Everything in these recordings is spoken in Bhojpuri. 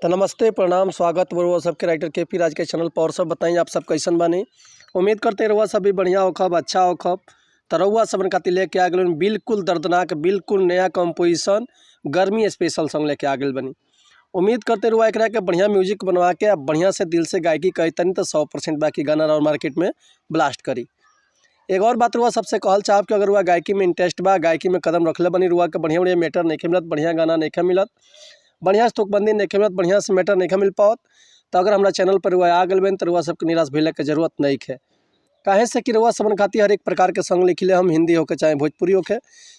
तो नमस्ते, प्रणाम, स्वागत बरुआ सबके राइटर के पी राज के चैनल पर। और सब बताई, आप सब कैसन बानी? उम्मीद करते रहुआ सब भी बढ़िया होखब, अच्छा होखब। तो रउआ सबन खातिर लेके आ गेल बिल्कुल दर्दनाक, बिल्कुल नया कंपोजिशन, गर्मी स्पेशल सॉन्ग लेके आ गेल बनी। उम्मीद करते रहुआ एकरा के बढ़िया म्यूजिक बनवा के आ बढ़िया से दिल से गायकी करी तनी तो 100% बाकी गाना और मार्केट में ब्लास्ट करी। एक और बात रुआ सबसे कहल चाहब कि अगर रुआ गायकी में इंटरेस्ट बा, गायकी में कदम रखले बनी, रुआ के बढ़िया बढ़िया मैटर नहीं मिलत, बढ़िया गाना नहीं मिलत, बढ़िया से तुकबंदी नहीं मिलत, बढ़िया से मैटर नहीं मिल पावत, तो अगर हमारा चैनल पर रुआ आ गल बनी तो रुआ सबके निराश भइले के जरूरत नहीं है। काहे से कि रुआ सबन खातिर हर एक प्रकार के सॉन्ग लिखिले हम, हिंदी होके चाहे भोजपुरी होके,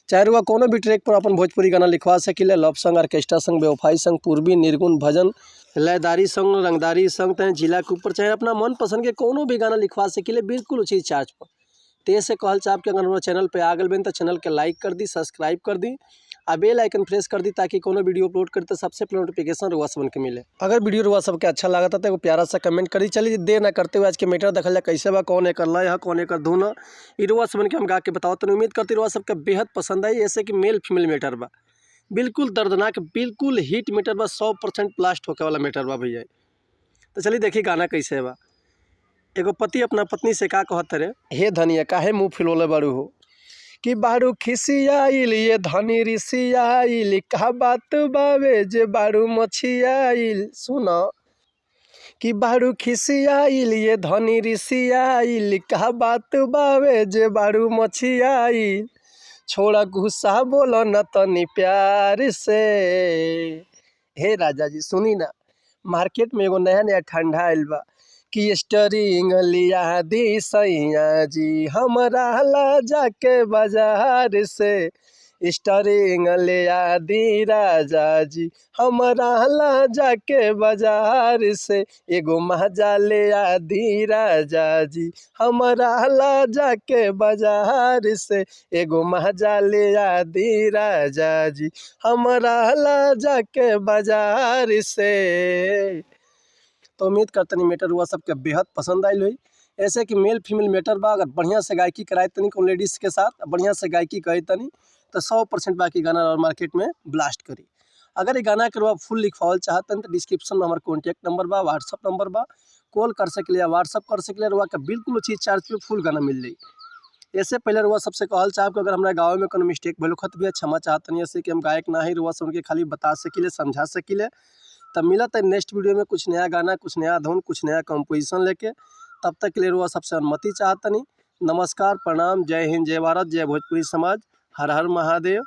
चाहे रुआ कोनो भी ट्रैक पर अपन भोजपुरी गाना लिखवा सकिले। लव सॉन्ग, ऑर्केस्ट्रा सॉन्ग, बेवफाई सॉन्ग, पूर्वी, निर्गुण, भजन, लयदारी सॉन्ग, रंगदारी सॉन्ग, चाहे जिला के ऊपर, चाहे अपना मन पसंद के कोनो भी गाना लिखवा सकिले बिल्कुल उचित चार्ज पर। तो ऐसे कहल चाहब कि अगर हमारा चैनल पे आ गल बनी तो चैनल के लाइक कर दी, सब्सक्राइब कर दी आ बेल आइकन प्रेस कर दी, ताकि कोनो वीडियो अपलोड करी तो सबसे पहले नोटिफिकेशन रुआ सबन के मिले। अगर वीडियो रुआ सबके अच्छा लागता तो एगो प्यारा सा कमेंट करी। चलिए देर ना करते हुए आज के मैटर देखल जाए कैसे बा, कौन एकर लय है, कौन एकर धुन है, ई रुआ सबन के हम गा के बताओ। तो उम्मीद करती रुआ सबके बेहद पसंद आई। ऐसे कि मेल फीमेल मैटर बा, बिल्कुल दर्दनाक, बिल्कुल हिट मैटर बा, 100% ब्लास्ट होके वाला मैटर बा भैया। तो चलिए देखिए गाना कैसे बा। एगो पति अपना पत्नी से का कहत रे, हे धनिया काहे मुँह फुलौले बारू हो, कि बारू खिसियाइल ये धनी रिसियाइल, का बात बावे जे बारू मछियाइल। सुन कि बारू खिसियाइल ये धनी रिसियाइल, का बात बावे जे बारू मछियाइल, छोड़ा गुस्सा बोलो न तनी प्यार से। हे राजा जी सुनी ना, मार्केट में एगो नया नया ठंडा आइल बा कि स्टरिंग लिया दी सैया जी हमरा ला जाके बाजार से, स्टरिंग लिया दी राजा जी हमरा ला जाके बाजार से, एगो महजा ले आ दी राजा जी हमरा ला जाके बाजार से, एगो महजा ले आ दी राजा जी हमरा ला जाके बाजार से। तो उम्मीद करतनी मैटर हुआ सबके बेहद पसंद आयल हुई। ऐसे कि मेल फीमेल मैटर बा, अगर बढ़िया से गायकी कराए तनी कोनो लेडीज़ के साथ बढ़िया से गायकी करे तनी तो 100% बाकी गाना और मार्केट में ब्लास्ट करी। अगर ये गाना के रुआ फुल लिखवावल चाहतन तो डिस्क्रिप्शन में हमारे कॉन्टैक्ट नंबर बा, व्हाट्सअप नंबर बा, कॉल कर सकले या व्हाट्सअप कर सकले, रुआ के बिल्कुल उचित चार्ज पे फुल गाना मिल जाई। ऐसे पहले रुआ सबसे कहल चाहब कि अगर हमारा गाँव में कोनो मिस्टेक भइल होखत भी क्षमा चाहतनी, ऐसे कि हम गायक ना ही, रुआ सब के खाली बता सकिले, समझा सकिले। तब मिलत है नेक्स्ट वीडियो में कुछ नया गाना, कुछ नया धुन, कुछ नया कंपोजिशन लेके। तब तक के लिए रुआ सबसे अनुमति चाहतनी। नमस्कार, प्रणाम, जय हिंद, जय भारत, जय भोजपुरी समाज, हर हर महादेव।